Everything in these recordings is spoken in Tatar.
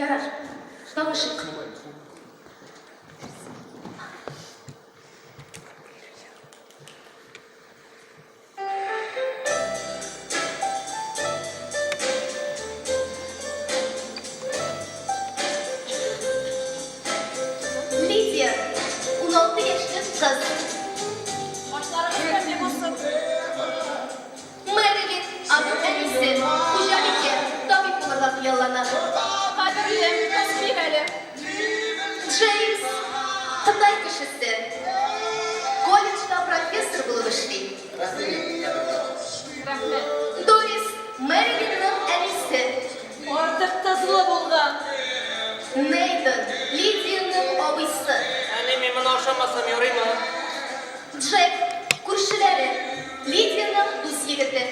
Ярар, танышыйк. Лидия, 16 яшьлек кыз. Ашларыгыз тәмле булсын. Мэрилин, аның әнисе, хуҗабикә, табиб булырга хыяллана. Кадерлем, түзмим әле. Джеймс, Кытай кешесе. Колледжда профессор булып эшли. Рәхмәт. Дорис, Мэрилинның әнисе. Артык тозлы булган. Нейтан, Лидиянең абыйсы. Әни, мин моны ашамасам ярыймы? Джек, күршеләре, Лидиянең дус егете.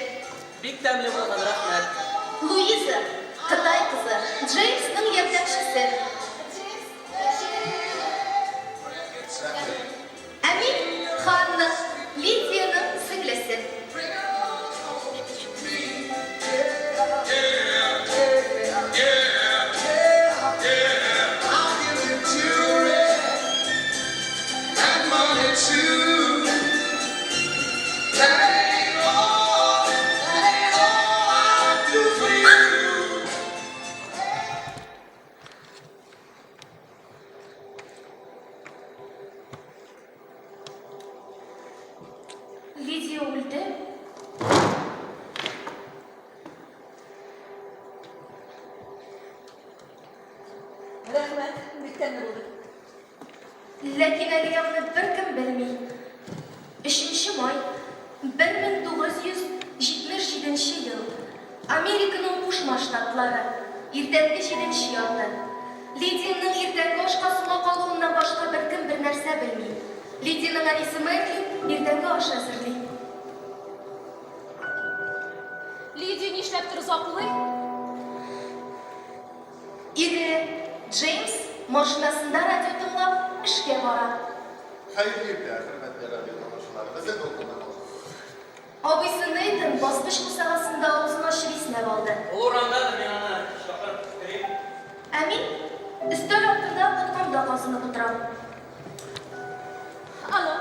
Бик тәмле булган, рәхмәт. Луиза, Кытай кызы, Джеймсның ярдәмчесе. Ә мин, Ханна, Лидиянең сеңлесе. Лидия үлде. Рәхмәт, бик тәмле булды. Ләкин әлегә моны беркем белми. Өченче май, 1977 нче ел. Американың Кушма Штатлары. Иртәнге җиденче ярты. Лидиянең иртәнге ашка соңга калуыннан башка беркем бернәрсә белми. Лидиянең әнисе Мэрилин иртәнге аш әзерли. Лидия нишләптер озаклый. Ире Джеймс машинасында радио тыңлап эшкә бара. Хәерле иртә, хөрмәтле радио тыңлаучылар! Безнең дулкыннан калыгыз. Абыйсы Нейтан баскыч бусагасында авызын ачып иснәп алды. Ул урамдадыр, мин аны чакырып керим. Ә мин өстәл артында боткамда казынып утырам. Алло.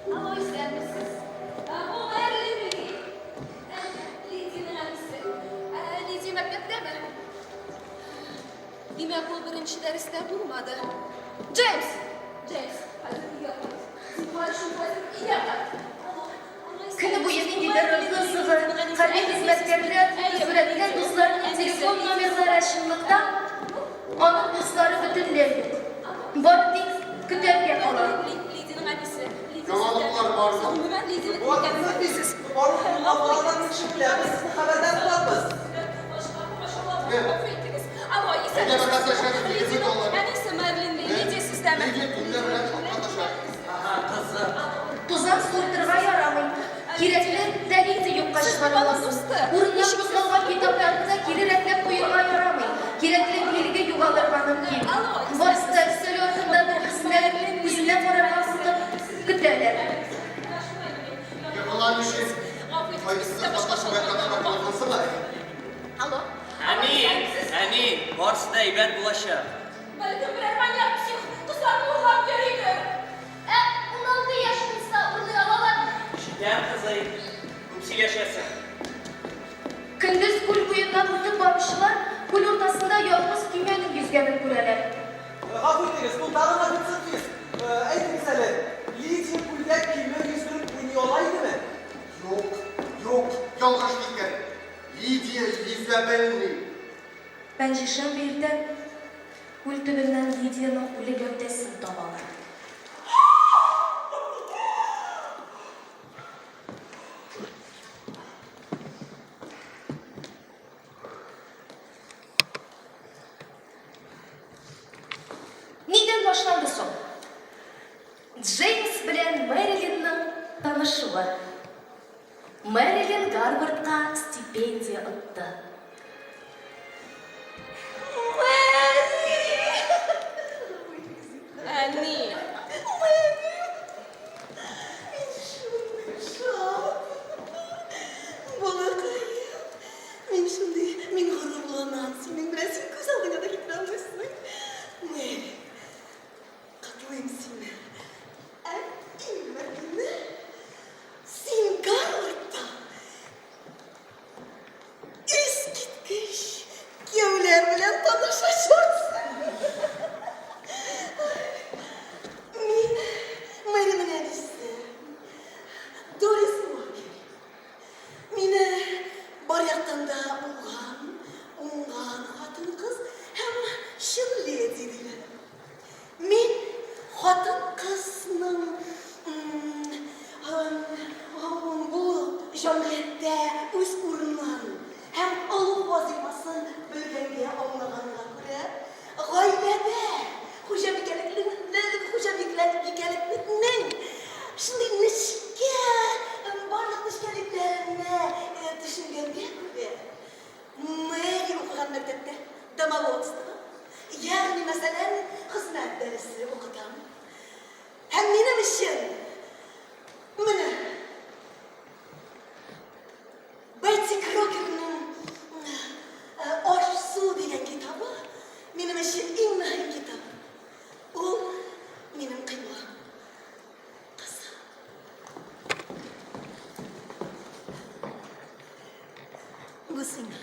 Алло, исәнмесез. Ә, бу Мэрилин мени? Ә, Лидиянең әнисе. Ә, Лидия мәктәптәме? Димәк, ул беренче дәрестә булмады. Джеймс! Джеймс, хәзер өйгә кайт. Зинһар өчен хәзер өйгә кайт. Алло, алло, Көне буе исәнмесез. Бу ниндидер Мэрилин ыгы-зыгы, Лидиянең әнисе. хәрби Әйе, хезмәткәрләр, әйе, фотосурәтләр, әнисе, дусларының әнисе. телефон номерлары, ә чынлыкта аның дуслары бөтенләй юк. Бары тик көтәргә кала. Лидиянең әнисе. Лидия Яңалыклар бармы? Гомумән, Лидияне кем икәнен белмисез. Барлык ничек беләбез, сезне хәбәрдар кылабыз. Гафу итегез. Алло, исәнмесез. Лидиянең әнисе Мерлин, Лидия сездәме? Лидия төнлә белән шалтыратачак. Ага, кызык. Тузан суыртырга ярамый. Кирәкле дәлил дә юкка Сез чыгара баланың аласың. дусты. Урыннан Ничек кузгалган китапларны да кире рәтләп куерга ярамый. Кирәкле билге югалырга мөмкин. Алло, Барысы да өстәл артында бер-берсенә күзенә карарга куркып көтәләр. Егыла ничек? Кайсысы Алло. Әни, әни, барысы да әйбәт булачак. Бәлкем берәр маньяк псих кызларны урлап йөридер. Ә 16 яшь булса урлый алалармы? Ишетәм, кызый. Күп сөйләшәсең. Көндез күл буеннан үтеп баручылар күл уртасында ялгыз көймәнең йөзгәнен күрәләр. Гафу итегез, бу тагын офицер Фиск. Әйтегез әле, Лидия күлдә көймә йөздереп уйный ала идеме? Юк, юк, ялгыш фикер. Лидия йөзә белми. Пәнҗешәмбе иртән күл төбеннән Лидиянең үле гәүдәсен табалар. Нидән башланды соң? Джеймс белән Мэрилинның танышуы. Мэрилин Гарвардка стипендия отты. Әни. Мин шундый шат. Балакаем, мин шундый, мин горурланам синең белән, син күз алдыңа да китерә. Хатын-кызның бу җәмгыятьтә үз урынын һәм олуг вазыйфасын белгәнгә, аңлаганга күрә, гаиләдә хуҗабикәлекнең шундый нечкә, барлык нечкәлекләренә төшенгәнгә күрә, Мэри укыган мәктәптә домоводство, ягъни мәсәлән, хезмәт дәресе укытам. Һәм минем өчен менә Бетти Крокерның Аш-су дигән китабы минем өчен иң мөһим китап. Ул минем кыйблам. Кызым. Бу сиңа.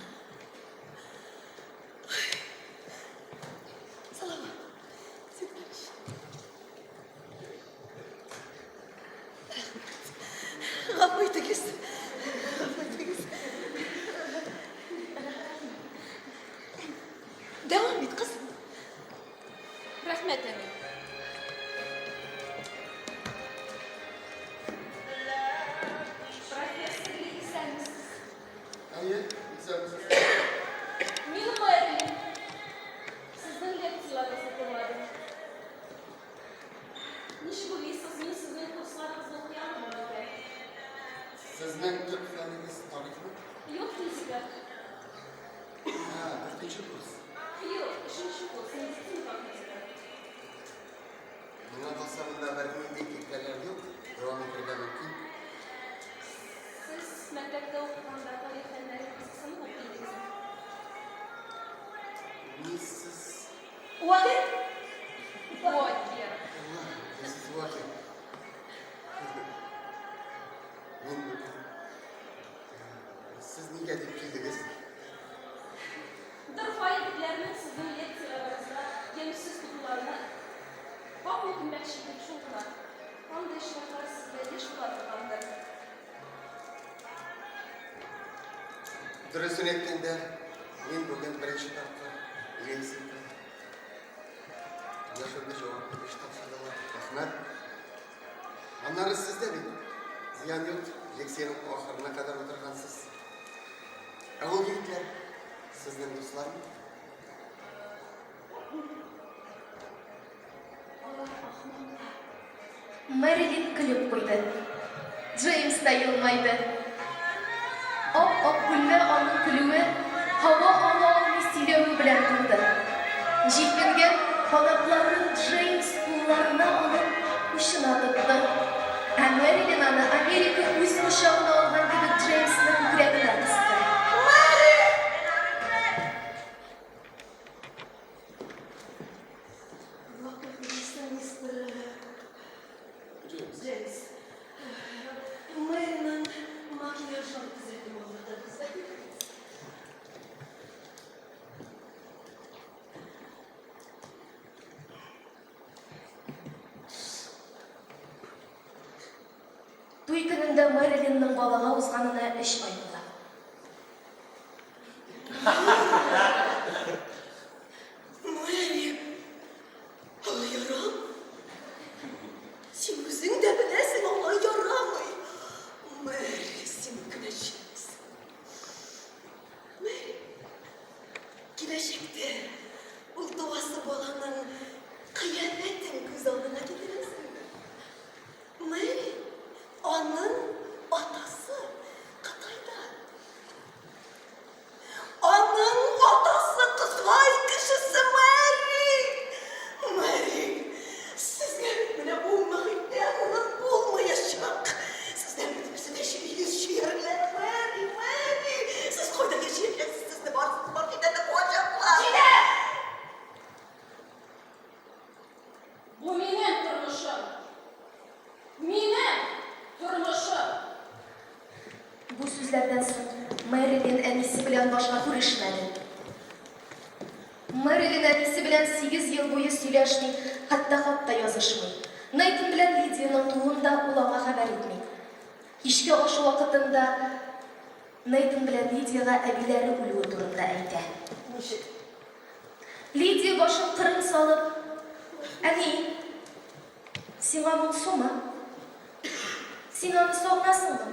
Саламат. Син Рәхмәт. Гафу итегез. Гафу итегез. Дәвам ит, кызым. Рәхмәт, әни. Профессор Ли, исәнмесез. Әйе, исәнмесез. Мин Мэрилин. Сезнең лекцияләрегезне тыңладым. Ничек уйлыйсыз, мин сезнең курсларыгызны укый алырмын микән? Сезнең төп фәнегез тарихмы? Юк, физика. Ә, дүртенче курс. Юк, өченче курс, медицина факультеты. Миңа калса, монда бернинди киртәләр юк, дәвам итәргә мөмкин. Сез мәктәптә укыганда тарих фәннәрен кызыксынып укый идегезме? Миссис Уокер? Уокер. Миссис Уокер. Мин Сез нигә дип килдегез? Дорфа егетләрнең сезнең лекцияләрегездә ямьсез тотуларына гафу үтенмәкче идем, шул гына. Андый очраклар сездә еш була торгандыр. Дөресен әйткәндә, мин бүген беренче тапкыр лекция укыдым. Менә шундый җаваплы эш тапшырдылар. Рәхмәт. Аннары сез дә бит зыян юк, лекциянең ахырына кадәр утыргансыз. Ә ул егетләр сезнең дуслармы? Алар ахмаклар. Мэрилин көлеп куйды. Джеймс та елмайды. Ап-ак бүлмә аның көлүе, һава ала алмый сөйләве белән тулды. Җилпенгән канатларын Джеймс кулларына алып, учына тотты. Ә Мэрилин аны Америка үз кочагына алган кебек Джеймсны күкрәгенә кысты. Вакыт мистер Джеймс. Мэриның макияжын төзәтеп алдыгыз. Туй көнендә Мэрилинның балага узганына өч ай була. Мэри, алай ярамый. Син үзең дә беләсең, алай ярамый. Мэри, син үкенәчәксең. Мэри, киләчәктә ул туасы баланың кыяфәтен күз алдына китерәсеңме? Мэри, аның атасы Кытайда. Аның атасы Кытай кешесе Мэри! Мэри, сезгә бит менә бу мохиттә урын булмаячак. Сездән бит берсе дә чирле чиярләр, Мэри, Мэри! Сез кайда яшәячәксез? Сезне барысын бар җирдән дә куачаклар. Җитәр! Бу минем тормышым. Минем тормышым. Бу сүзләрдән соң Мэрилин әнисе белән башка күрешмәде. Мэрилин әнисе белән сигез ел буе сөйләшми, хәтта хат та язышмый. Нейтан белән Лидиянең тууын да ул аңа хәбәр итми. Кичке аш вакытында Нейтан белән Лидиягә әбиләре үлүе турында әйтә. Ничек? Лидия башын кырын салып, Әни! Сиңа моңсумы? Син аны сагынасыңмы?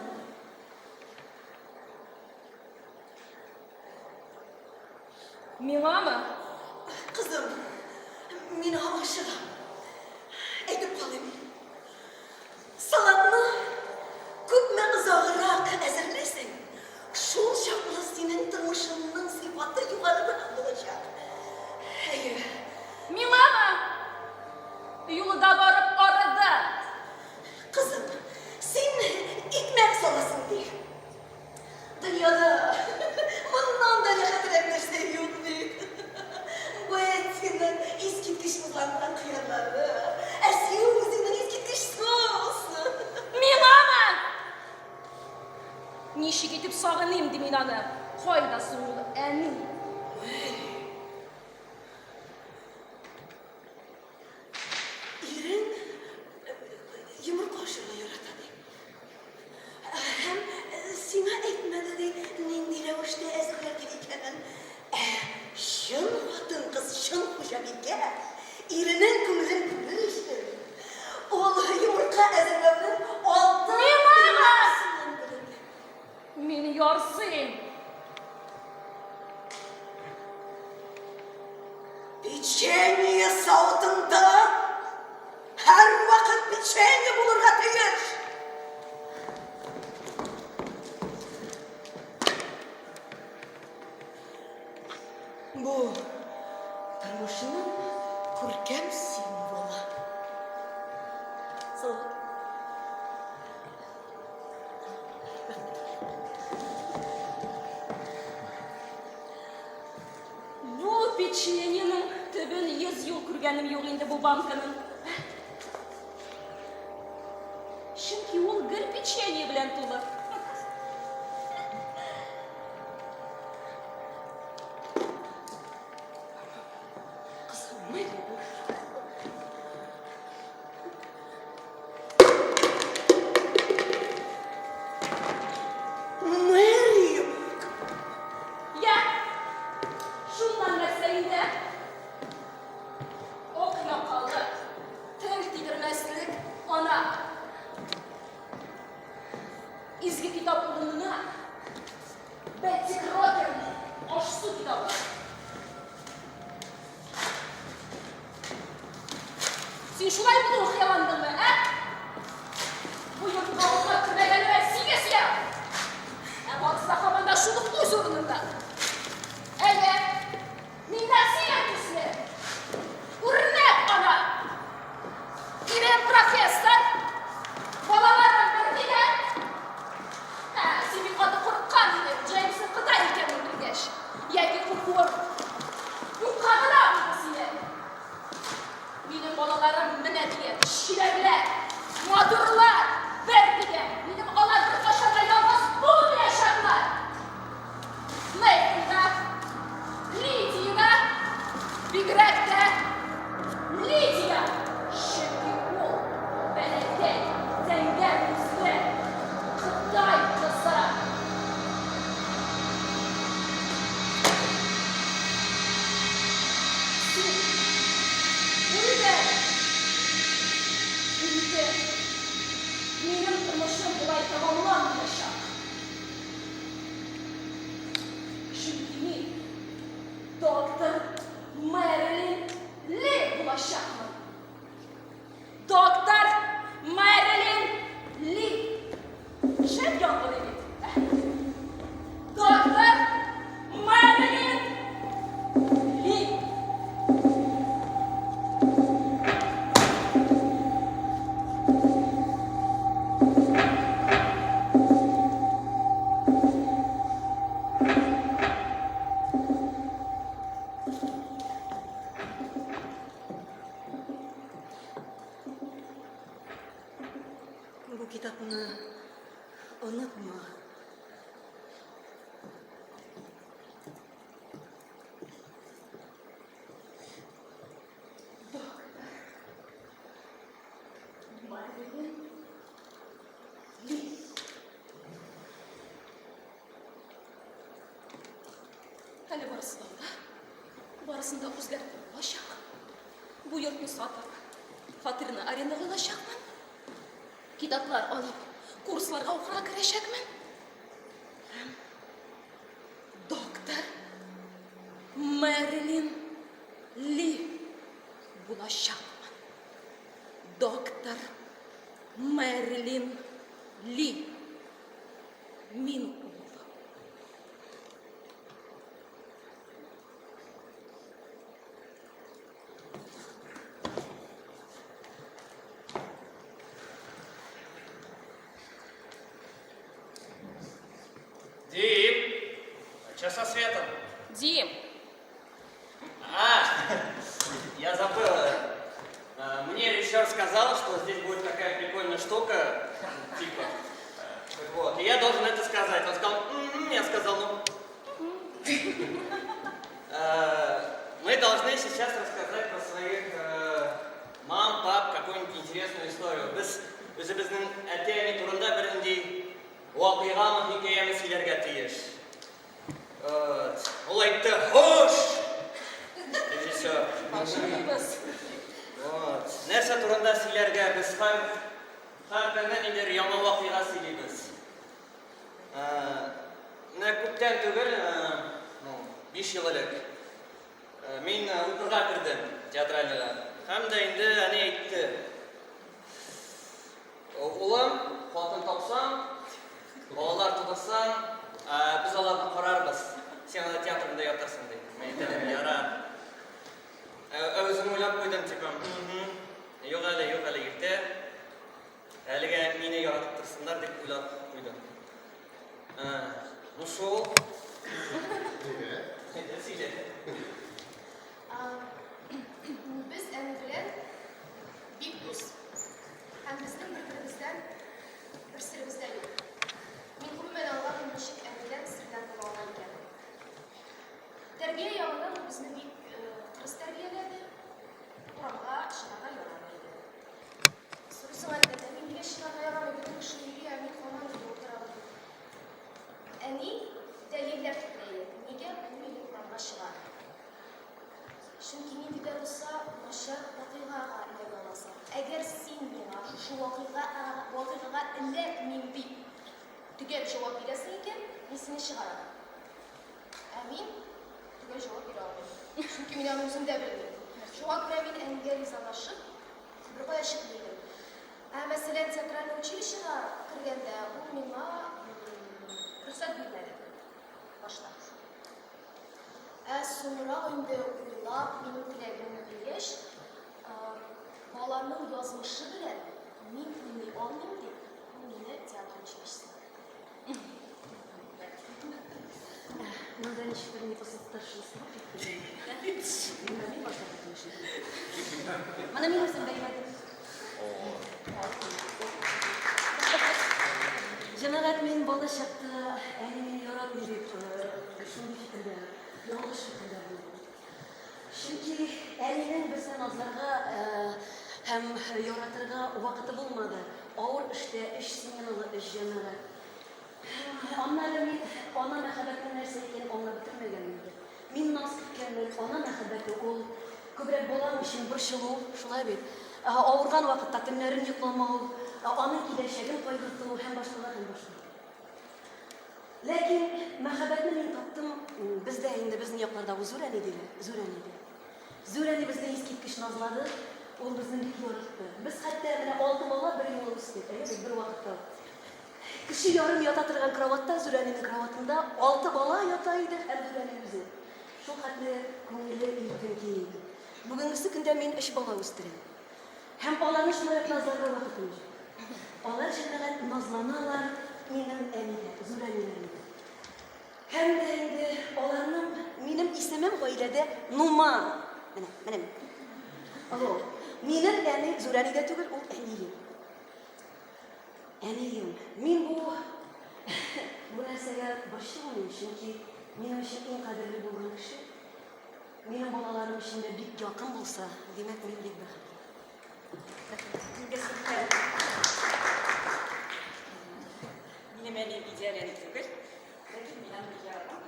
Миңамы? Кызым, мин ашыгам. Әйтеп калыйм. Салатны күпме озаграк әзерлисең, шул чаклы синең тормышыңның сыйфаты югарырак булачак. Әйе. Миңамы? Юлда барып арыды. Кызым, син икмәк саласың, ди. Дөньяда моннан да рәхәтрәк нәрсә юк бит. Беттиның искиткеч музланган кыярлары, ә Сьюзиның искиткеч соусы. Миңамы? Ничек итеп сагыныйм ди мин аны? Кайда соң ул, әни? Ирең йомырка ашарга ярата, ди. Һәм сиңа әйтмәде, ди, нинди рәвештә әзерләргә икәнен. Ә чын хатын-кыз, чын хуҗабикә иренең күңелен күрер өчен, ул йомырка әзерләүнең алты Миңамы? ысулын белергә. Мин ярсыйм. Печенье савытында һәрвакыт печенье булырга тиеш. Бу тормышның күркәм символы. Салават. Бу печеньеның төбен 100 ел күргәнем юк инде бу банканың. Чөнки ул гел печенье белән тулы. Кызым, Мэри, Мэри! Я, шуннан нәрсә инде? Ак якалы, тел тидермәслек ана. Изге китап урынына Бетти Крокерның аш-су китабы. Син шулай булуын хыялландыңмы, ә? Бу йортка атлап кермәгәнемә 8 ел! Ә барысы да һаман да шул ук үз урынында. Әйе, мин Нәсия төсле. Үрнәк ана. Ирем профессор. Балаларым бер дигән. Ә, син бик каты курыккан идең, Джеймсның Кытай икәнен белгәч. Яки куркуың юкка гына булды синең. Минем балаларым менә дигән чибәрләр, матурлар, бер дигән. Минем алар беркайчан да ялгыз булмаячаклар. Нейтан да, Лидия да, бигрәк тә Лидия, чөнки ул бәләкәй, зәңгәр күзле Кытай кызы. Син үлдең. Инде минем тормышым болай тәмамланмаячак. Чөнки мин доктор Мэрилин Ли булачакмын. Доктор Мэрилин Ли. Шәп яңгырый бит. Доктор Мэрилин Ли. Бу китапны онытма. Доктор Мэрилин Ли. Әле барысы да алда. Барысын да үзгәртеп булачак. Бу йортны сатып, Фатирны арендага алачакмын. Китаплар алып, курсларга укырга керәчәкмен. Һәм доктор Мэрилин Ли булачакмын. Доктор Мэрилин Ли. Мин ул. Дим, а что со светом? Дим! А, я забыл. Мне режиссер сказал, что здесь будет такая прикольная штука, типа. Вот, и я должен это сказать. Он сказал, «М-м-м», я сказал, ну. Мы должны сейчас рассказать про своих мам, пап, какую-нибудь интересную историю. Без үзебезнең әти-әни турында бернинди вакыйгамы, хикәяме сөйләргә тиеш. Вот. Ул әйтте, хуш! Режиссер. Ашыйбыз. Вот. Нәрсә турында сөйләргә? Без һәр һәр көнне ниндидер яңа вакыйга сөйлибез. Менә күптән түгел, ну, 5 ел элек, мин укырга кердем театральныйга. Һәм дә инде әни әйтте. Улым, хатын тапсаң, балалар тудырсаң, без аларны карарбыз. Син анда театрында ятырсың, ди. Мин әйтәм, ярар. Ә үзем уйлап куйдым, типа, юк әле, юк әле, иртә. Әлегә мине яратып торсыннар дип уйлап куйдым. Ну шул. Әйдә, сөйлә. Без әни белән бик дус. Һәм безнең бер-беребездән бер серебез дә юк. Мин гомумән аңламыйм, ничек әнидән серләр була ала икән. Тәрбия ягыннан ул безне бик кырыс тәрбияләде. Урамга чыгарга ярамый иде. Сорыйсың әлбәттә, мин нигә чыгарга ярамый, бөтен кеше йөри, ә мин һаман өйдә утырам дип. Әни дәлилләп китерә иде, нигә ул мине урамга чыгара. Чөнки нинди дә булса начар вакыйгага эләгә аласың. Әгәр син миңа шушы вакыйга вакыйгага эләкмим дип төгәл җавап бирәсең икән, мин сине чыгарам. Ә мин төгәл җавап бирә алмыйм. Чөнки мин аны үзем дә белмим. Шуңа күрә мин әнигә ризалашып, беркая чыкмый идем. Ә мәсәлән, театральный училищега кергәндә ул миңа рөхсәт бирмәде башта. Ә соңрак инде уйлап, минем теләгемне белгәч, баланың язмышы белән мин уйный алмыйм дип, ул мине театр училищесына Монда ничектер непосредственно китте. Мин башларга тиеш идем. Моны мин үзем бәйләдем. Җәмәгать, мин бала чакта әни мине яратмый дип шундый фикердә, ялгыш фикердә булдым. Чөнки әнинең безне назларга һәм яратырга вакыты булмады. Авыр эштә, өч сменалы эш, җәмәгать. Аннары мин ана мәхәббәтенең нәрсә икәнен аңлап бетермәгәнмен инде. Мин наз көткәнмен, ана мәхәббәте ул күбрәк балаң өчен борчылу, шулай бит? Авырган вакытта төннәрен йокламау, аның киләчәген кайгырту һәм башкалар һәм башкалар. Ләкин мәхәббәтне мин таптым, бездә инде безнең якларда ул зур әни диләр, зур әни ди. Зур әни безне искиткеч назлады, ул безне бик яратты. Без хәтта менә алты бала бер юлы үстек, әйе бит, бер вакытта. Кеше ярым ята торган кроватьта, Зүрәнинең кроватында алты бала ята иде һәм Зүрәни үзе. Шул хәтле күңеле иркен киң иде. Бүгенгесе көндә мин өч бала үстерәм. Һәм аларны шулай ук назларга вакытым юк. Алар, җәмәгать, назланалар минем әнидә, Зүрәниләрендә. Һәм дә инде аларның, минем исемем гаиләдә Нуман. Менә, менә мин. Алло. Минем әни Зүрәни дә түгел, ул әнием. Әнием, мин бу бу нәрсәгә борчылмыйм, чөнки минем өчен иң кадерле булган кеше, минем балаларым өчен дә бик якын булса, димәк, мин бик бәхетле. Минем әнием идеаль әни түгел, ләкин мин аны бик яратам.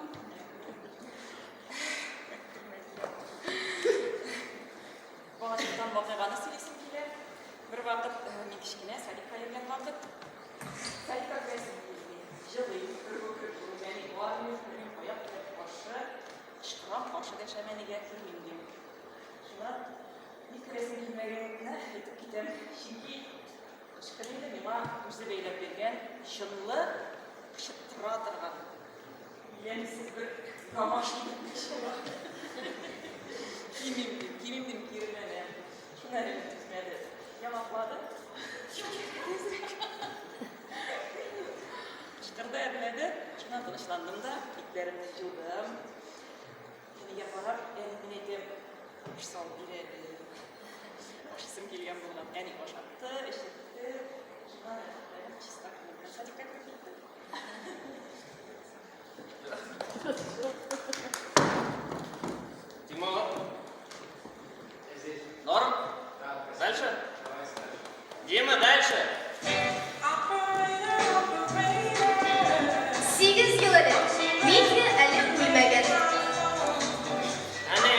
Балачактан вакыйганы сөйлисем килә. Бервакыт мин кечкенә садикка йөргән вакыт. Садикка керәсем килми. Җылыйм, үкереп үкереп әни бармыйм, кермим, аяк белән каршы кычкырам, каршы дәшәм әнигә, кермим дим. Шуннан ник керәсем килмәгәнне әйтеп китәм. Чөнки кычкыр инде миңа үзе бәйләп биргән чынлы кычыттыра торган Ямьсез бер гамаш киеп чыга. Кимим дим, кимим дим, киреләнәм. Шуны әле түзмәде. Яңаклады. Тизрәк. Кычкырды, әрләде. Шуннан тынычландым да, битләремне җудым. Әнигә карап, әни, мин әйтәм, аш салып бир әле. Ашыйсым килгән булган. Әни ашатты, эчертте. Шуннан рәхәтләнеп, чиста күңел белән садикка кереп киттем. Тимур. Норм? Дальше? Дима, дальше. Сигез ел элек Лидия әле үлмәгән. Әни,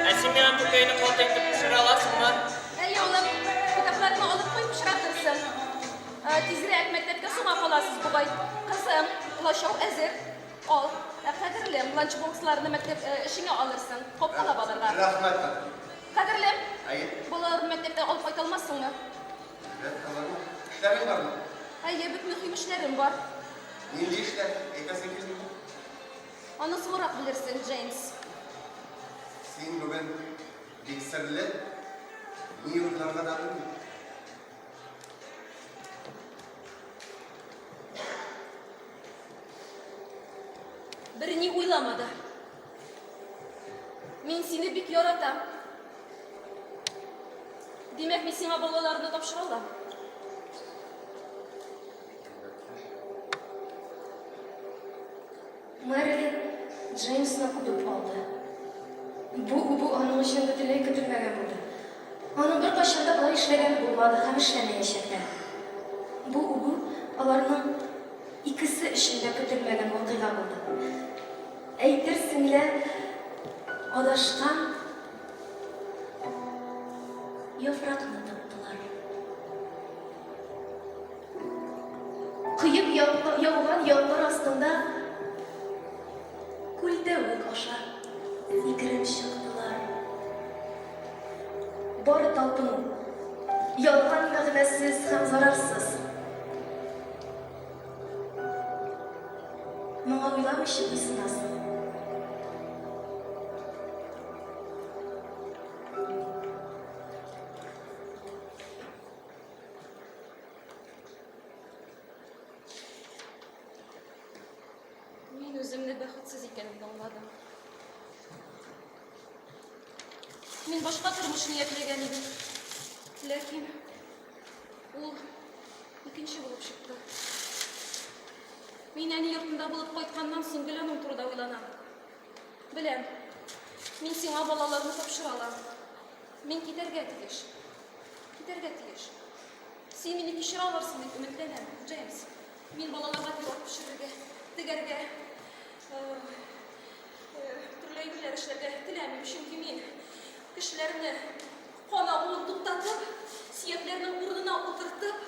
ә син миңа күкәйне каты итеп пешерә аласыңмы? Әйе, улым, китапларыңны алып куй, пычратырсың. Тизрәк, мәктәпкә соңга каласыз бугай. Кызым, лачау әзер. Ал. Ә, кадерлем, ланчбоксларны мәктәп эшеңә алырсың. Капкалап алырга. Рәхмәт, хатын. Кадерлем, Әйе. балаларны мәктәптән алып кайта алмассыңмы? Әлбәттә, алырмын. Эшләрең бармы? Әйе, бик мөһим эшләрем бар. Нинди эшләр? Әйтәсең килмиме? Аны соңрак белерсең, Джеймс. Син бүген бик серле. Ни уйларга да белмим. Берни уйлама да. Мин сине бик яратам. Димәк, мин сиңа балаларны тапшыра алам. Мэрилин Джеймсны үбеп алды. Бу үбү аның өчен бөтенләй көтелмәгән булды. Аның беркайчан да болай эшләгәне булмады һәм эшләмәячәк тә. Бу үбү аларның икесе өчен дә көтелмәгән вакыйга булды. Әйтерсең лә, адашкан яфракны таптылар. Коеп яуган яңгыр астында күлдәвек аша сикереп чыктылар. Бары талпыну, ялган мәгънәсез һәм зарарсыз. Моңа уйламыйча буйсынасың. Мин үземне бәхетсез икәнемне аңладым. Мин башка тормыш ниятләгән идем. Ләкин ул икенче булып чыкты. Мин әни йортында булып кайтканнан соң гел аның турында уйланам. Беләм, мин сиңа балаларны тапшыра алам. Мин китәргә тиеш. Китәргә тиеш. Син мине кичерә алырсың дип өметләнәм, Джеймс. Мин балаларга пирог пешерергә, тегәргә, төрле әйберләр эшләргә теләмим, чөнки мин кешеләрне кан агуын туктатып, сөякләрнең урынына утыртып,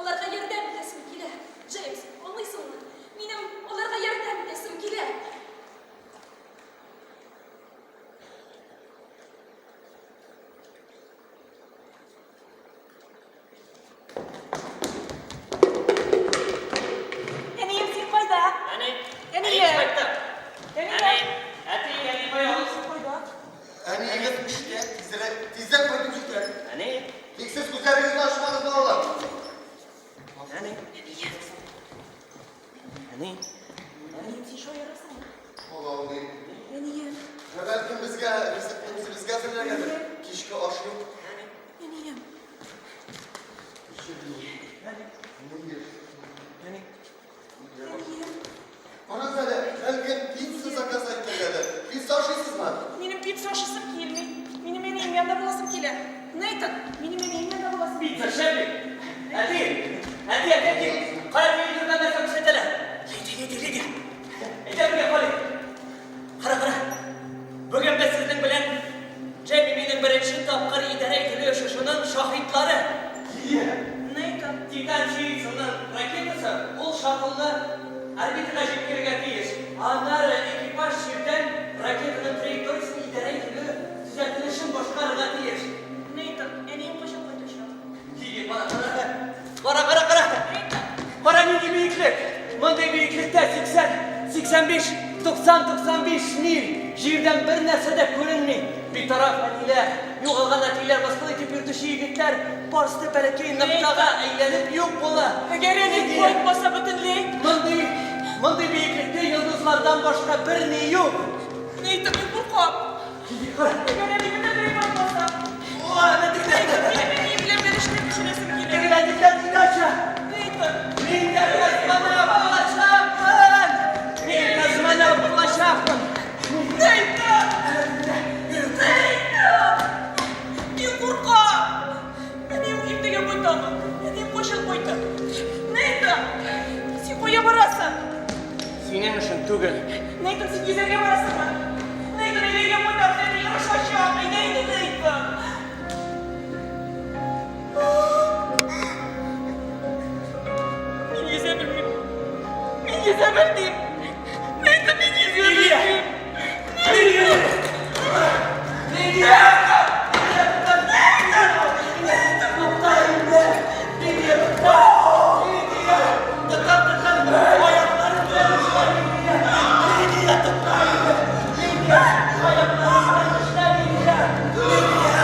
аларга ярдәм итәсем килә. Джеймс, аңлыйсыңмы? Минем аларга ярдәм итәсем килә. Әнием, син кайда? Әни, Әнием. әни кайтты. Әнием. Әни, әти, әни кая? Әнием, син кайда? Әниегез эштә, тизрәк, тиздән кайтып җитәр. Әни, Тик сез күзләрегезне ачмагыз, балалар. әни. Әни. Әнием, син шаярасыңмы? Була алмый. Әнием, Ә бәлкем безгә ризыкны үзебезгә әзерләргәдер? Кичке аш юк. әнием. Әни. Әни. Әнием. Карагыз әле, бәлкем пицца заказ иттергәдер. Пицца ашыйсызмы? Минем пицца ашыйсым килми. Минем әнием янында буласым килә. Нейтан, минем әнием янында буласым Пицца, шәп бит. Әти, әти, әти, әти. Кара телевизордан нәрсә күрсәтәләр. Лидия, Лидия, Лидия. Әйдә бергә карыйк. Кара, кара. Бүген без сезнең белән Джемми минем беренче тапкыр идарә ителү очышының шаһитлары. Титан Сирицының ракетасы ул шаттлны орбитага җиткерергә тиеш. Аннары экипаж җирдән ракетаның траекториясен идарә итүне төзәтелешен башкарырга тиеш. Нейтан, әнием кайчан кайтачак? Лидия, кара, кара. Кара, кара, кара. Нейтан! Кара нинди биеклек! Мондый биеклектә 80, 85, 90, 95 миль җирдән бер нәрсә дә күренми. Битараф әниләр, югалган әтиләр, мыскыл итеп йөртүче егетләр, барысы да бәләкәй ноктага әйләнеп юк була. Әгәр әни кайтмаса бөтенләй? Мондый, мондый биеклектә йолдызлардан башка берни юк. Нейтан, мин куркам. Кара. Әгәр әни бөтенләй кайтмаса? О, әнә тегеләр. Минем әнием белән бәлешне пешерәсем килә. Тегеләр, тегеләр, иначе. Нейтан. Мин дә космонавт булачакмын! Мин космонавт булачакмын! Нейтан! Нейтан! Мин куркам! Әнием иртәгә кайтамы? Әнием кайчан кайта? Нейтан! Син кая барасың? Синең өчен түгел. Нейтан, син йөзәргә барасыңмы? Нейтан, әйдә өйгә кайтабыз, әни орышачак. Әйдә инде, Нейтан! Мин йөзә белмим. Мин йөзә белмим. Нейтан, мин йөзә белмим. Лидия! Лидия! Тукта инде! Лидия, тукта! Лидия! Тотам, тотам! Аякларым белән эшлә, Лидия! Лидия, тукта инде! Лидия! Аякларым белән эшлә, Лидия! Лидия!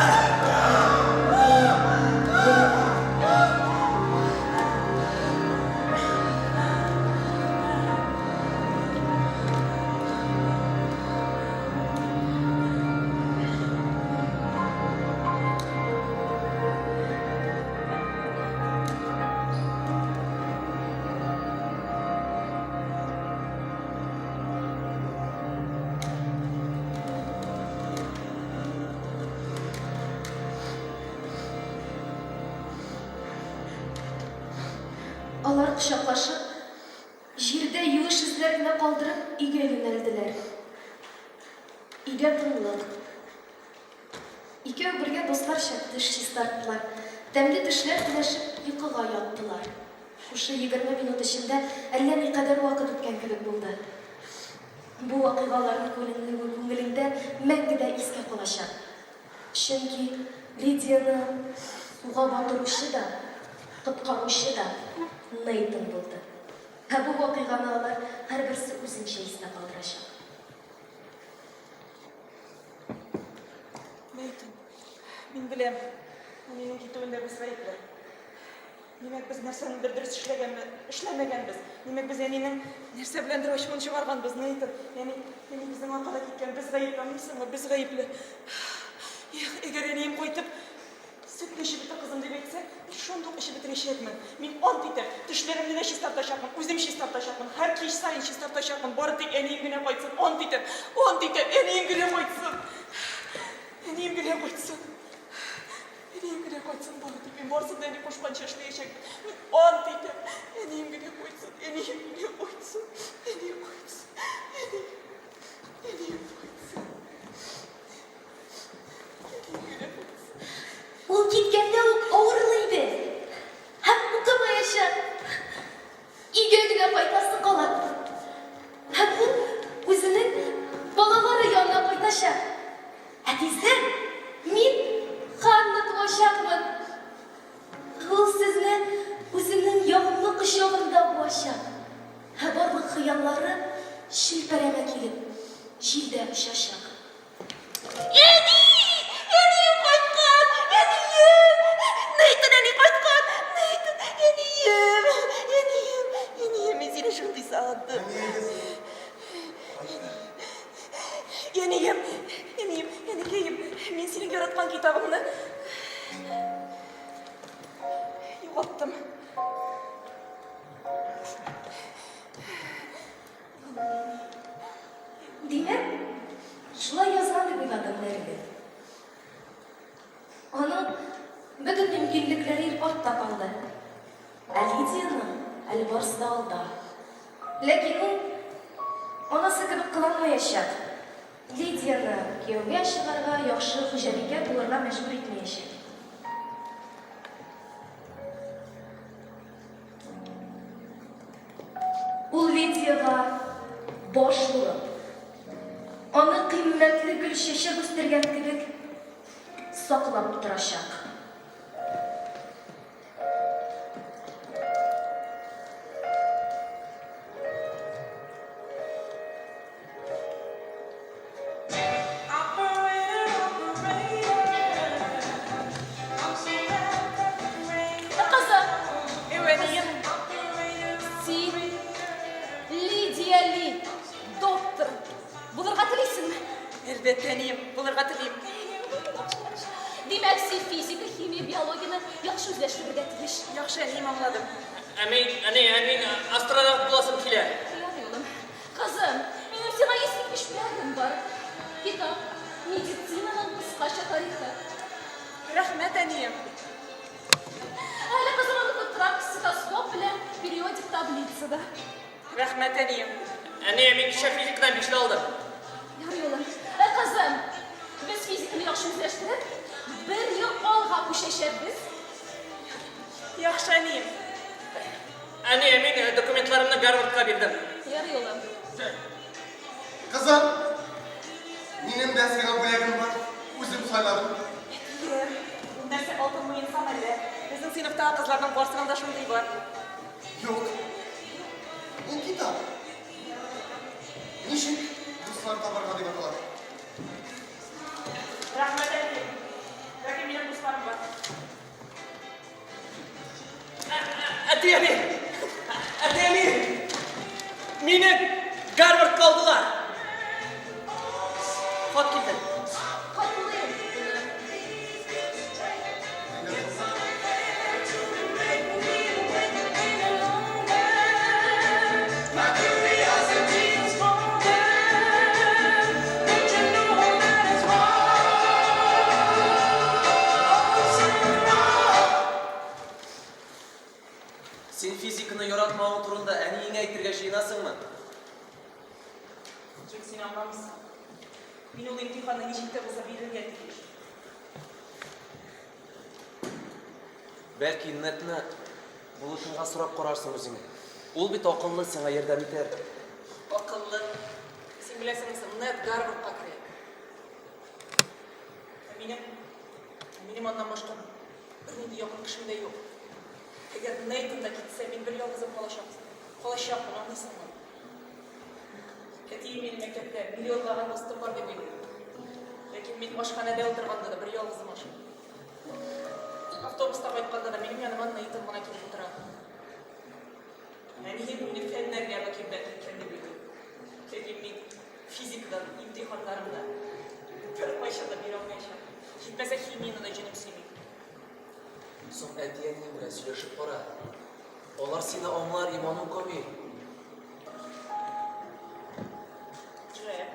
Алар кочаклашып, җирдә юеш эзләр генә калдырып, өйгә юнәлделәр. Өйдә тынлык. Икәү бергә дусларча теш чистарттылар, тәмле төшләр теләшеп, йокыга яттылар. Шушы 20 минут эчендә әллә никадәр вакыт үткән кебек булды. Бу вакыйга аларның күңелендә мәңге дә искә калачак. Чөнки Лидияне суга батыручы да, коткаручы да Нейтан булды. Ә бу вакыйганы алар һәрберсе үзенчә истә калдырачак. Нейтан, мин беләм, әнинең китүендә без гаепле. Димәк, без нәрсәнедер дөрес эшләгәнбез, эшләмәгәнбез. Димәк, без әнинең нәрсә беләндер ачуын чыгарганбыз, Нейтан. Әни, әни безнең аркада киткән, без гаепле, аңлыйсыңмы? Без гаепле. Эх, әгәр әнием кайтып, сөтне эчеп бетер, кызым, дип әйтсә, мин шундук эчеп бетерәчәкмен. Мин ант итәм, тешләремне дә чистартачакмын, үзем чистартачакмын, һәр кич саен чистартачакмын, бары тик әнием генә кайтсын, ант итәм, ант итәм, әнием генә кайтсын. Әнием генә кайтсын. Әнием генә кайтсын бары тик мин барысын да әни кушканча эшләячәкмен. Мин ант итәм. Әнием генә кайтсын, әнием генә кайтсын, әнием кайтсын, әнием, әнием кайтсын. Әнием генә кайтсын. Ул киткәндә үк авырлы иде. Һәм укымаячак. Өйгә генә кайтасы кала. Һәм ул үзенең балалары янына кайтачак. Ә тиздән мин Ханна туачакмын. Ул сезне үзенең ягымлы кочагында буачак. Ә барлык хыяллары челпәрәмә килеп, җилдә очачак. Әни! Әнием кайткан! Әнием! Нейтан әни кайткан! Нейтан, әнием! Әнием! Әнием, мин сине шундый сагындым. Әниегез кайтты. Әнием, әнием, әникәем, мин синең яраткан китабыңны югалттым. Димәк, шулай язган дип уйладым Нәргә. Аның бөтен мөмкинлекләре артта калды. Ә Лидиянең әле барысы да алда. Ләкин ул анасы кебек кыланмаячак. Лидияне кияүгә чыгарга, яхшы хуҗабикә булырга мәҗбүр итмәячәк. Ул Лидиягә баш булып, аны кыйммәтле гөлчәчәк үстергән кебек саклап торачак. Кызым! Әнием! Син Лидия Ли, доктор булырга телисеңме? Әлбәттә, әнием, булырга телим. Димәк, син физика, химия, биологияне яхшы үзләштерергә тиеш. Яхшы, әнием, аңладым. Ә мин, әни, ә мин астронавт буласым килә. Ярый, улым. Кызым, минем сиңа искиткеч бүләгем бар. Китап, медицинаның кыскача тарихы. Рәхмәт, әнием. Әле кызым онытып торам, стетоскоп белән периодик таблица да. Рәхмәт, әнием. Әни, мин кичә физикадан бишле алдым. Ярый, улым. Ә, кызым, без физиканы яхшы үзләштереп, бер ел алга күчәчәкбез. Яхшы, әнием. Әни, мин документларымны Гарвардка бирдем. Ярый, улым. Кызым, минем дә сиңа бүләгем бар. Үзем сайладым. Әтием, ул нәрсә алтын муенсам әллә? Безнең сыйныфтагы кызларның барсының да шундый бар. Юк. Ул китап. Ничек дуслар табарга дип атала. Рәхмәт, әтием. Ләкин минем дусларым бар. Әти, әни! Әти, әни! Мине Гарвардка алдылар! Хат килде. Котлыйм, улым. Син физиканы яратмавың турында әниеңә әйтергә җыенасыңмы? Джек, син аңламыйсың. Мин ул имтиханны ничек тә булса бирергә тиеш. Бәлки, Нетны булышырга сорап карарсың үзеңә. Ул бит акыллы, сиңа ярдәм итәр. Акыллы. Син беләсеңме соң, Нед Гарвардка керә. Ә минем, минем аннан башка бернинди якын кешем дә юк. Әгәр Нейтан да китсә, мин бер ялгызым калачак, калачакмын, аңлыйсыңмы? Әтием мине мәктәптә миллионлаган дустым бар дип уйлый. Ләкин мин ашханәдә утырганда да бер ялгызым ашыйм. Автобуста кайтканда да минем яныма Нейтан гына килеп утыра. Әнием мине фәннәргә мөкиббән иткән дип уйлый. Ләкин мин физикадан имтиханнарымны беркайчан да бирә алмаячакмын. Җитмәсә, химияне дә җенем сөйми. Соң әти-әниең белән сөйләшеп кара. Алар сине аңлар, иманым камил. Джек.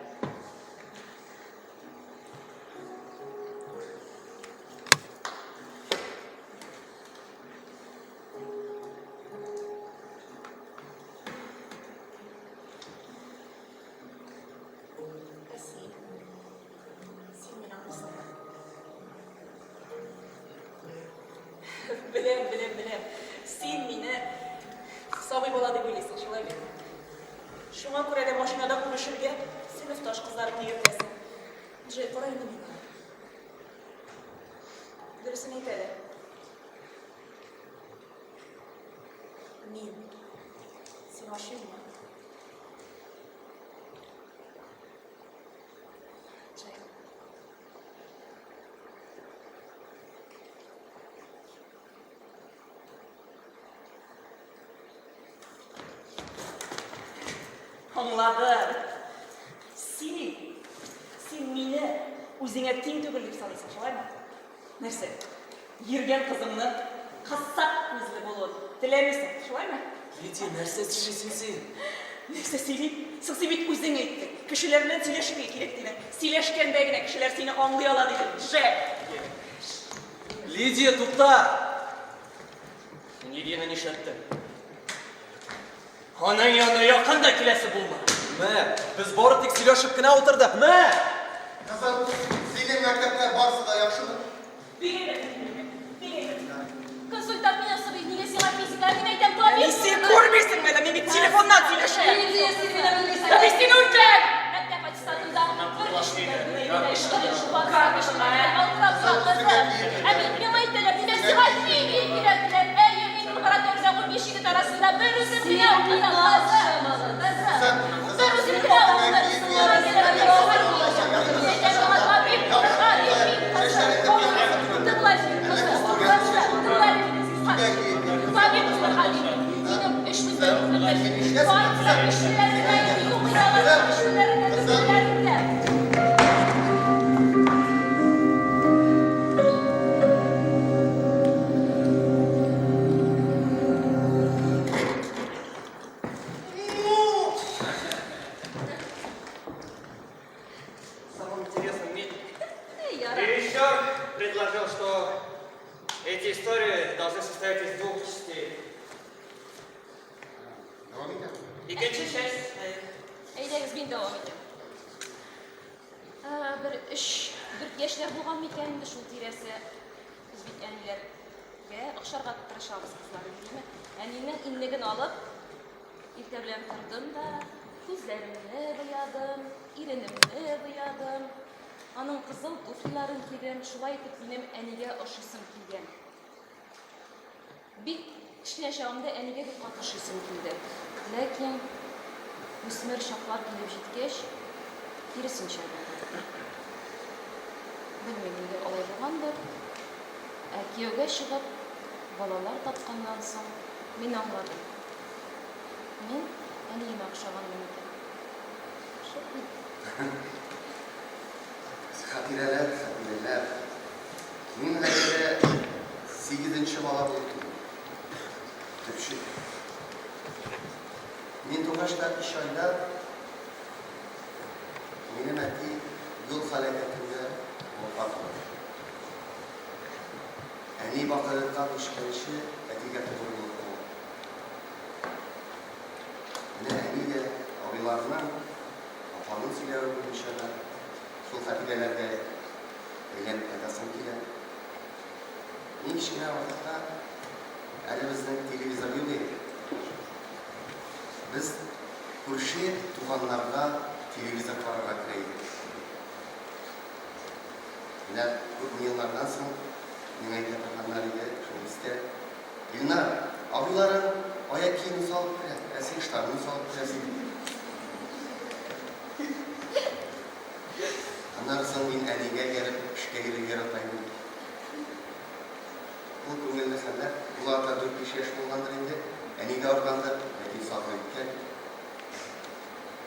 Ә син? Син мине аңлыйсыңмы? Беләм, беләм, беләм. Син мине сабый бала дип уйлыйсың, шулай бит? Шуңа күрә дә машинада күрешергә сыйныфташ кызларыңны йөртәсең. Джей, кара инде миңа. Дөресен әйт әле. Мин сиңа ошыйммы? Джей. Аңладым. Син, син мине үзеңә тиң түгел дип саныйсың, шулаймы? Нәрсә, йөргән кызыңны кысак күзле булуын теләмисең, шулаймы? Лидия, нәрсә сөйлисең син? Нәрсә сөйлим? Соң син бит үзең әйттең. Кешеләр белән сөйләшергә кирәк дидең. Сөйләшкәндә генә кешеләр сине аңлый ала дидең. Джек! Лидия, тукта! Син Лидияне нишләттең? Аның янына якын да киләсе булма. Мә, без бары тик сөйләшеп кенә утырдык, мә! Кызым, синең мәктәптә барысы да яхшымы? Бик әйбәт, бик әйбәт. Консультант миннән сорый, нигә сиңа физика, мин әйтәм, табиб Әни, син күрмисеңме әллә? Мин бит Телефоннан сөйләшә. Лидия, син мине белмисең. Да мин сине үтерәм! Мәктәп аттестатында бер Ә мин миңа әйтәләр, димәк, сиңа химия кирәк диләр. Әйе, мин лабораториядә 15 егет арасында бер үзем генә укыдым. Кызым, бер үзем генә укыдым. Тыңла син, кызым. Кызым, тыңла мине, зинһар. Табиб булырга дим. Минем өч сүздә юк Партия эшчеләренә юк аларның эшчеләренә түгелләрендә. В самом интересном мире. Режиссер предложил, что эти истории должны состоять из двух частей. Дәвам итәм. Икенче часть. Әйдәгез, мин дәвам итәм. Бер өч, дүрт яшьләр булган микән инде шул тирәсе. Без бит әниләргә охшарга тырышабыз, кызлар, димме? Әнинең иннеген алып, иртә белән тордым да, күзләремне буядым, иренемне буядым, аның кызыл туфлиларын кидем. Шулай итеп минем әнигә ошыйсым килгән. Бик кечкенә чагымда әнигә бик каты ошыйсым килде. Ләкин үсмер чаклар килеп җиткәч, киресенчә булды. Белмим, нигә алай булгандыр. Ә кияүгә чыгып, балалар тапканнан соң мин аңладым. Мин әниемә охшаганмын икән. Шул бит. Хатирәләр, хатирәләр. Мин гаиләдә сигезенче бала булып тудым. Төпчек. Мин тугач та өч айда минем әти юл һәлакәтендә вафат булды. Әни бакыйлыкка күчкәнче әтигә тугры булып калды. Менә әни дә абыйларының, апаның сөйләве буенча да шул хатирәләргә әйләнеп кайтасым килә. Мин кечкенә вакытта әле безнең телевизор юк иде. Без күрше туганнарга телевизор карарга керә идек. Менә күпме еллардан соң миңа әйтә торганнар иде, шул истә. Илнар, абыйларың аяк киемен салып керә, ә син штанын салып керәсең. Аннары соң мин әнигә ияреп эшкә йөрергә ярата идем. Ул күңелле хәлләр. Ул арада дүрт-биш яшь булгандыр инде. Әни дә аргандыр, ләкин сабыр иткән.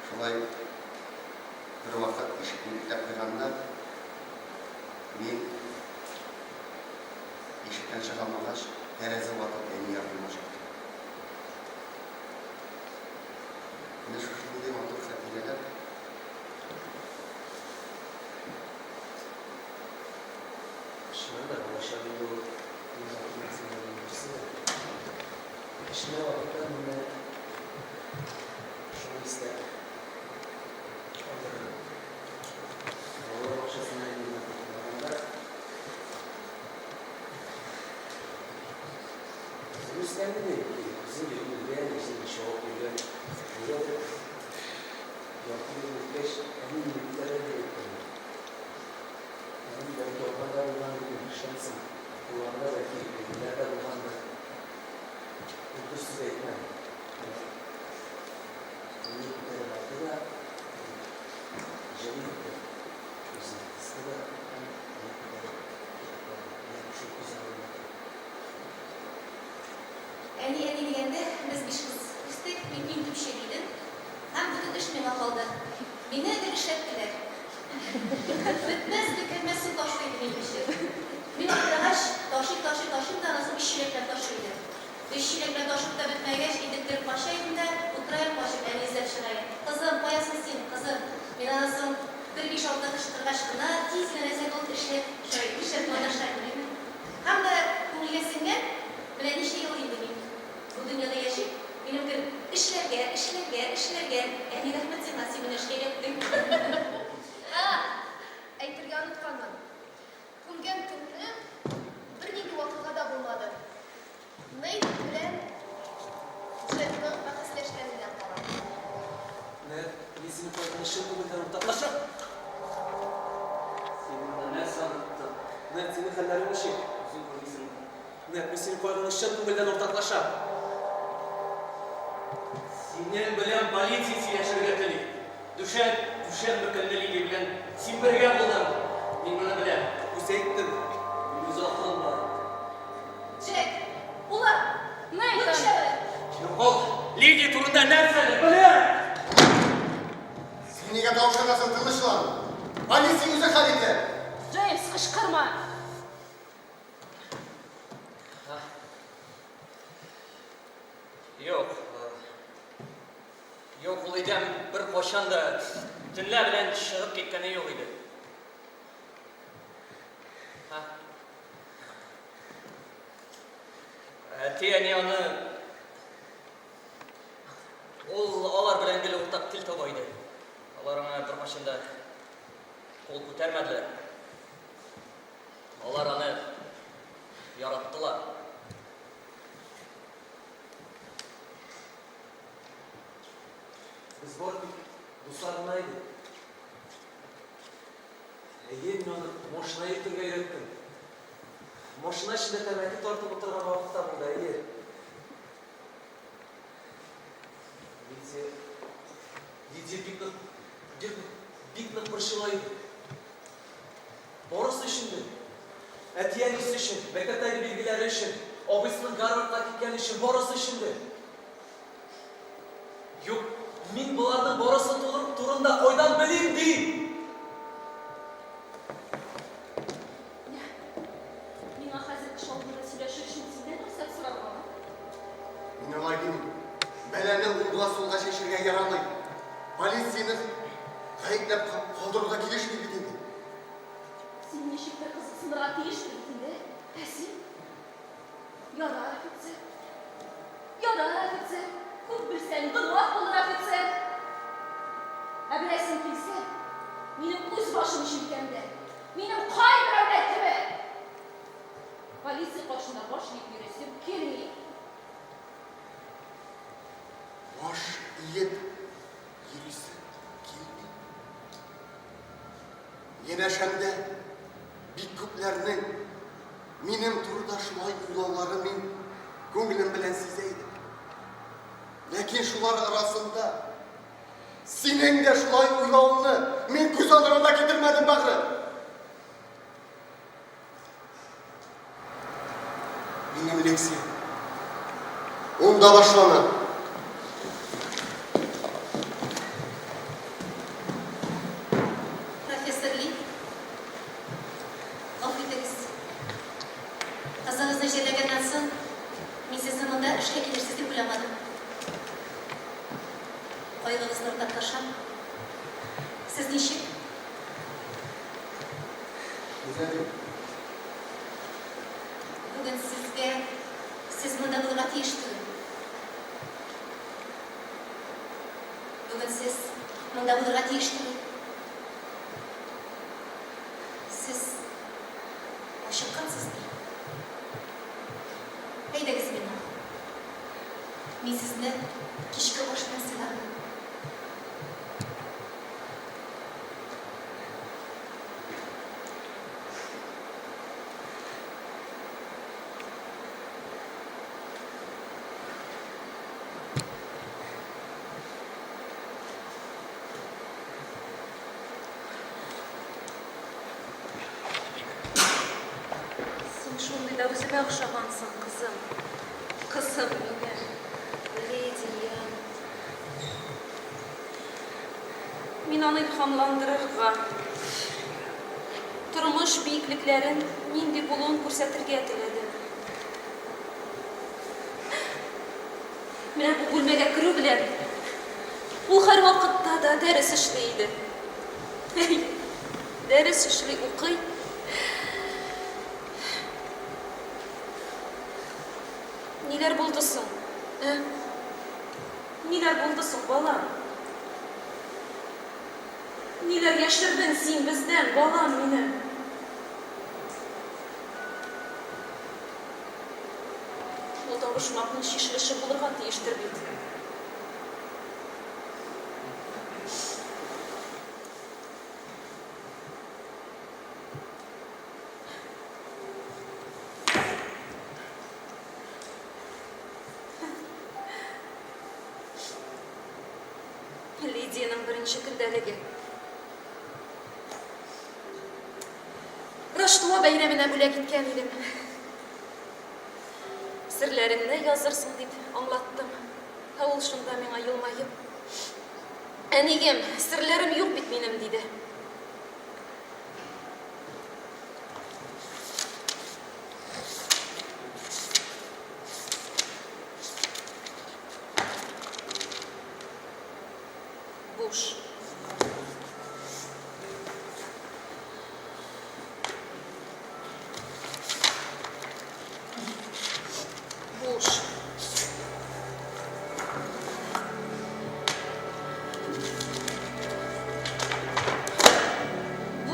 Шулай бервакыт ишекне бикләп куйганнар. Мин ишектән чыга алмагач, тәрәзә ватып әни ярдымына чыктым. Менә шушындый матур хатирәләр. Чыннан да, балачак инде ул иң матур мизгелләрнең берсе дә. Кечкенә вакытта менә шуны истә калдырырым. Балалар бакчасына инде барганда үзем үскән инде, үзем йөреп йөргән, үзем чабып йөргән. Нигәдер ярты юл үткәч, әни мине күтәрергә әйткән. Әни бәлки арбада булгандыр, инде эштән соң кулларында бәлки әйберләр дә булгандыр. Ул бер сүз әйтмәде. Мине күтәреп алды да, җылы итеп үзенә кысты да һәм мине күтәреп китеп барды. Менә шул күз алдымда тора. Әни, әни дигәндә, без биш кыз үстек, мин иң төпчек идем. Һәм бөтен эш миңа калды. Мине гел эшләттеләр. Бетмәс, төкәнмәс су ташый иде минем өчен. Мин аптырагач, ташый, ташый, ташыйм да, аннан соң өч чиләк белән ташый идем. Өч чиләк белән ташып та бетмәгәч, интектереп кача идем дә, утыра идем качып, әни эзләп чыга иде. Кызым, кая соң син, кызым? Мин аннан соң бер биш-алты кычкыргач кына, тиз генә нәрсә булып эшләп, эшләп маташа идем, әйме. Һәм дә күңелгә сеңгән, менә ничә ел инде мин бу дөньяда яшим, минем гел эшләргә, эшләргә, эшләргә. Әни, рәхмәт сиңа, син мине эшкә өйрәттең. Ә, әйтергә онытканмын. Күмгән көнне бернинди вакыйга да булмады. Нейт белән Джекның бәхәсләшкәннәре. Нәт, мин синең кайгыңны чын күңелдән уртаклашам. Синең белән полиция сөйләшергә тели. Дүшән, дүшәмбе көнне Лилия белән син бергә булдың. Мин моны беләм. Үзе әйттеме? Минем үз акылым бар. Джек, улым, Нейтан! Юк, ул Лидия турында нәрсәне белә? Син нигә тавышланасың, тынычлан. Полиция үзе хәл итә. Джеймс, кычкырма! Юк. Юк, ул өйдән беркайчан да төнлә белән чыгып киткәне юк иде. Әти-әни аны ул алар белән гел уртак тел таба иде. Алар аңа беркайчан да кул күтәрмәделәр. Алар аны яраттылар. Без бары тик дуслар гына идек. Әйе, мин аны машина йөртергә өйрәттем. Машина эчендә тәмәке тартып утырган вакыт та булды, әйе. Лидия, Лидия бик нык, бик нык, бик нык борчыла иде. Барысы өчен дә. Әти-әнисе өчен, мәктәптәге билгеләре өчен, абыйсының Гарвардка киткәне өчен, барысы өчен дә. Юк, мин боларның барысы турында кайдан белим, ди? Менә, миңа хәзер кеше алдында сөйләшер өчен синнән рөхсәт сораргамы? Мин алай димим. Бәлане уңга-сулга чәчергә ярамый. Полицияне гаепләп калдыру да килешми бит инде. Син ничектер кызыксынырга тиешсең бит инде. Ә син? Ярар, офицер. Ярар, офицер. Күп белсәң, гөнаһ булыр, офицер. Ә беләсең килсә, минем үз башым җилкәмдә. Минем кайберәүләр кебек полиция каршында баш иеп йөрисем килми. Баш иеп йөрисе килми. Янәшәмдә бик күпләрнең минем турыда шулай уйлауларын мин күңелем белән сизә идем. Ләкин шулар арасында синең дә шулай уйлавыңны мин күз алдына да китермәдем, бәгърем. Минем лекция унда башлана. Профессор Ли, гафу итегез. Кызыгызны җирләгәннән соң, мин сезне монда эшкә килерсез дип уйламадым. Кайгыгызны уртаклашам. Сез ничек? Гүзәлем. Бүген сезгә сез монда булырга тиеш түгел. Бүген сез монда булырга тиеш түгел. Сез ачыккансыздыр. Әйдәгез миңа. Мин сезне кичке аш белән сыйлармын. Син шундый да үземә охшагансың, кызым. Кызым минем. Лидия. Мин аны илһамландырырга, тормыш биеклекләрен нинди булуын күрсәтергә теләдем. Менә бу бүлмәгә керү белән ул һәрвакытта да дәрес эшли иде. Әй, дәрес эшли, укый. Ниләр булды соң? Ә? Ниләр булды соң, балам? Ниләр яшердең син бездән, балам минем? Бу табышмакның чишелеше булырга тиештер бит. Лидиянең беренче көндәлеге. Раштуа бәйрәменә бүләк иткән идем. Серләреңне язырсың дип аңлаттым. Ә ул шунда миңа елмаеп, Әнием, серләрем юк бит минем, диде. Буш. Буш.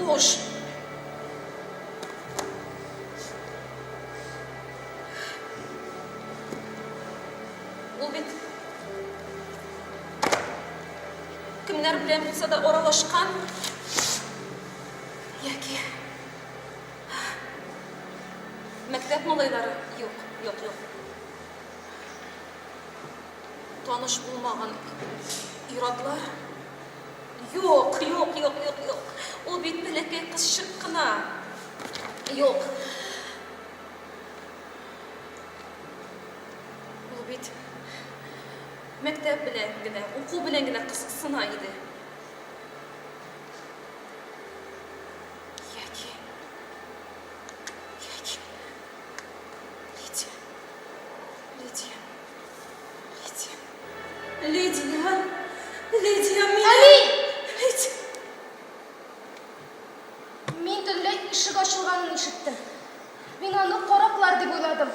Буш. Ул бит кемнәр белән булса да аралашкан яки мәктәп малайлары юк, юк, юк. Таныш булмаган ир-атлар юк, юк, юк, юк, юк. Ул бит бәләкәй кызчык кына. Юк. Ул бит мәктәп белән генә, уку белән генә кызыксына иде. Яки, яки, Лидия, Лидия, Лидия, Лидия, Лидия, мине... Әни! Лидия! Мин төнлә ишек ачылганын ишеттем. Мин аны караклар дип уйладым.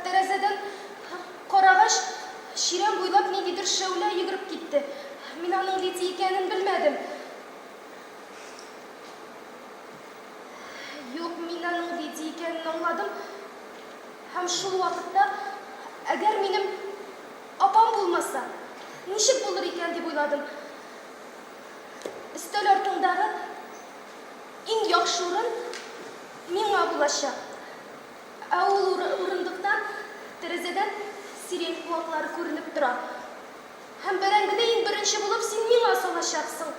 Тәрәзәдән карагач, чирәм буйлап ниндидер шәүлә йөгереп китте. Мин аның Лидия икәнен белмәдем. Юк, мин аның Лидия икәнен аңладым. Һәм шул вакытта, әгәр минем апам булмаса, ничек булыр икән дип уйладым. Өстәл артындагы иң яхшы урын миңа булачак. Ә ул урындыктан, тәрәзәдән сирень куаклары күренеп тора. Һәм бәрәңгене иң беренче булып син миңа салачаксың.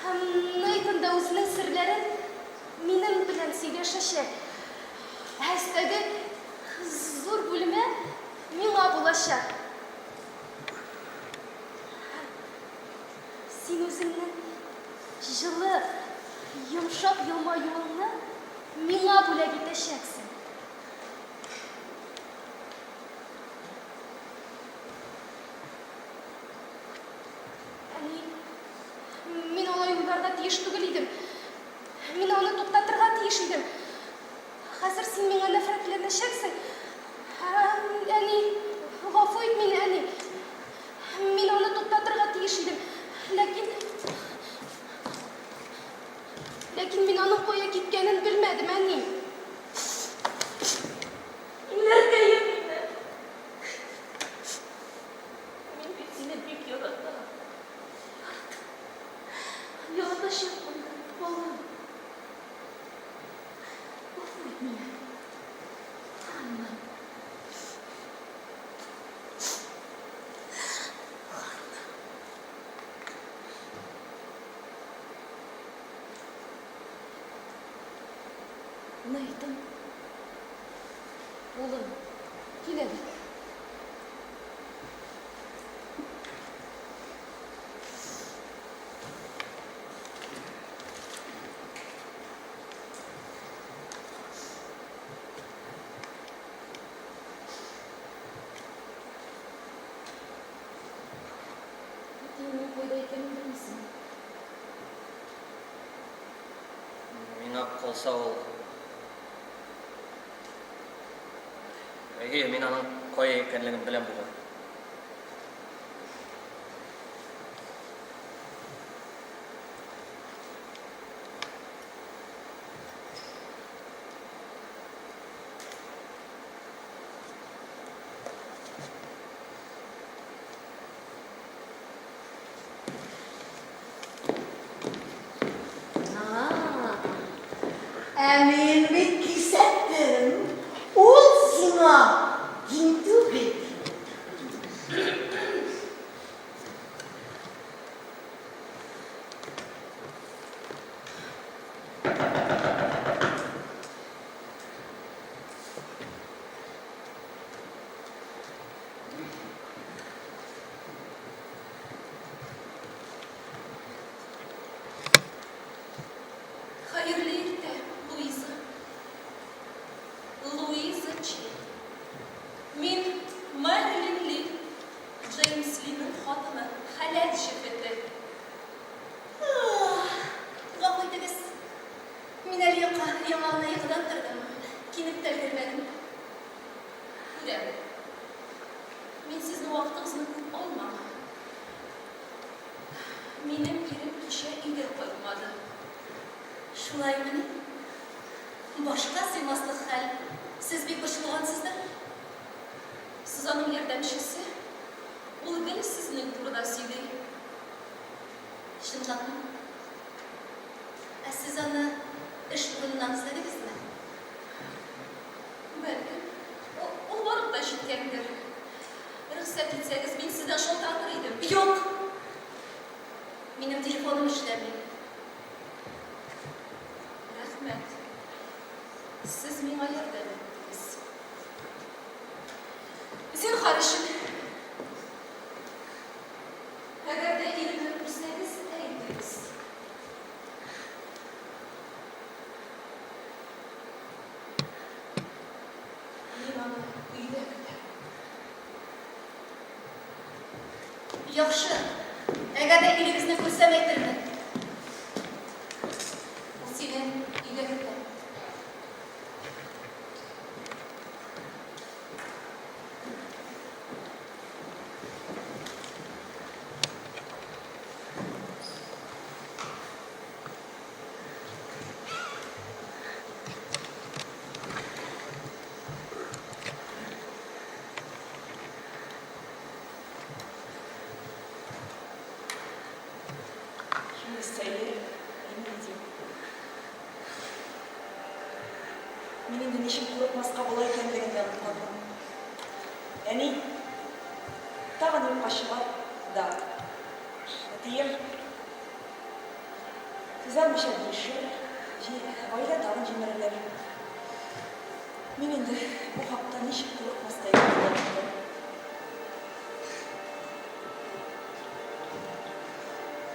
Һәм Нейтан да үзенең серләрен минем белән сөйләшәчәк. Ә өстәге зур бүлмә миңа булачак. Син үзеңнең җылы, йомшак елмаюыңны миңа бүләк итәчәксең. Әни, мин алай уйларга тиеш түгел идем. Мин аны туктатырга тиеш идем. Хәзер син миңа нәфрәтләнәчәксең. Әни, гафу ит мине, әни. Мин аны туктатырга тиеш идем. Ләкин... Ләкин мин аның кая киткәнен белмәдем, әни. Юләркәем минем. Мин бит сине бик яратам. Яратам. Яратачакмын да, балам. Гафу ит мине. Ханна. Нейтан. Улым, кил әле. Әтиеңнең кайда икәнен белмисеңме? Миңа калса ул. Әйе, мин аның кая икәнлеген беләм бугай. Ә мин бит кисәттем, ул сиңа дин түгел. күрәм. Мин сезнең вакытыгызны күп алмам. Минем ирем кичә өйгә кайтмады. Шулаймыни? Башка сыймаслык хәл. Сез бик борчылгансыздыр? Сез аның ярдәмчесе. Ул гел сезнең турыда сөйли. Чынлапмы? Ә сез аны эш урыныннан эзләдегезме? Бәлкем, ул барып та җиткәндер. Рөхсәт итсәгез, мин сездән шалтыратыр идем. Юк! Минем телефоным эшләми. Рәхмәт. Сез миңа ярдәм иттегез. Зинһар өчен. Әгәр дә иремне күрсәгез, әйтегез. Мин аны өйдә көтәм. Яхшы. Әгәр дә ирегезне күрсәм әйтермен. Ул сине өйдә көтә. Шундый сәер, әйме дим. Мин инде ничек курыкмаска була икәнлеген дә онытканмын. Әни, тагын юкка чыгар да. Әтием, түзә алмыйча бирешер, гаилә тагын җимерелер. Мин инде бу хакта ничек курыкмаска икәнен дә оныттым.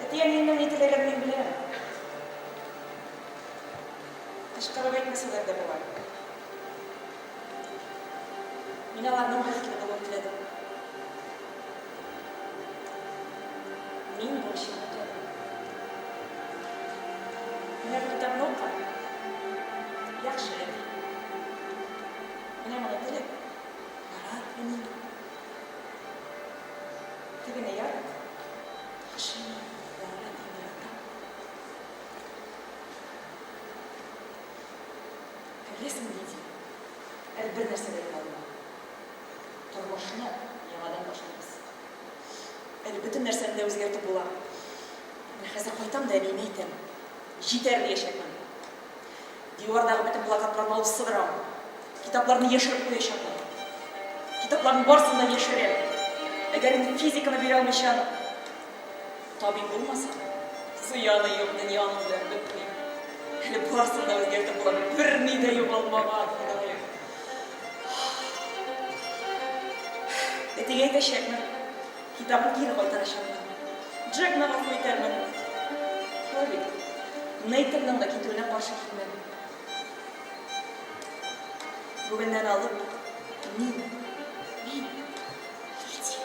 Әти-әниемнең ни теләгәнен мин беләм. Кычкырып әйтмәсәләр дә була. Мин аларның бәхетле булуын теләдем. Мин бурычымны үтәдем. Менә бу китапны укы. Яхшы, әти. Менә моны теле. Ярат, әни. Тегене ярат. Яхшы, әни. Ярар, әти, яратам. Ә беләсеңме, Лидия, әле бер нәрсә дә югалмаган. Тормышны яңадан башлыйбыз. Әле бөтен нәрсәне дә үзгәртеп була. Менә хәзер кайтам да әниемә әйтәм. Җитәр диячәкмен. Дивардагы бөтен плакатларны алып сыдырам. Китапларны яшереп куячакмын. Китапларның барысын да яшерәм. Әгәр инде физиканы бирә алмыйча табиб булмасам, зыяны юк, дөнья аның белән бетми. Әле барысын да үзгәртеп була. Берни дә югалмаган, Ходаем. Әтигә әйтәчәкмен. Китабын кире кайтарачакмын. Джекны гафу итәрмен. Шулай бит. Нейтанның да китүенә каршы килмәм. Бүгеннән алып мин, мин, Лидия,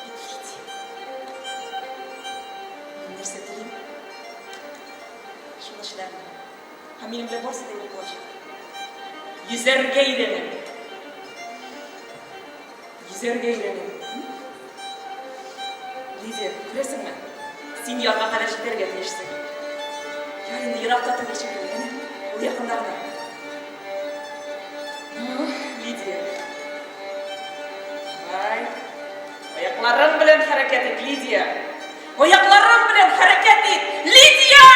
мин Лидия. Мин нәрсә телим? Шуны эшләрмен. Һәм минем белән барысы да әйбәт булачак. Йөзәргә өйрәнәм. Йөзәргә өйрәнәм. Лидия, күрәсеңме? Син ярга кадәр җитәргә тиешсең. Яр инде еракта түгел шикелле, әнә, ул якында гына. Ну, Лидия. Давай. Аякларың белән хәрәкәт ит, Лидия. Аякларың белән хәрәкәт ит, Лидия!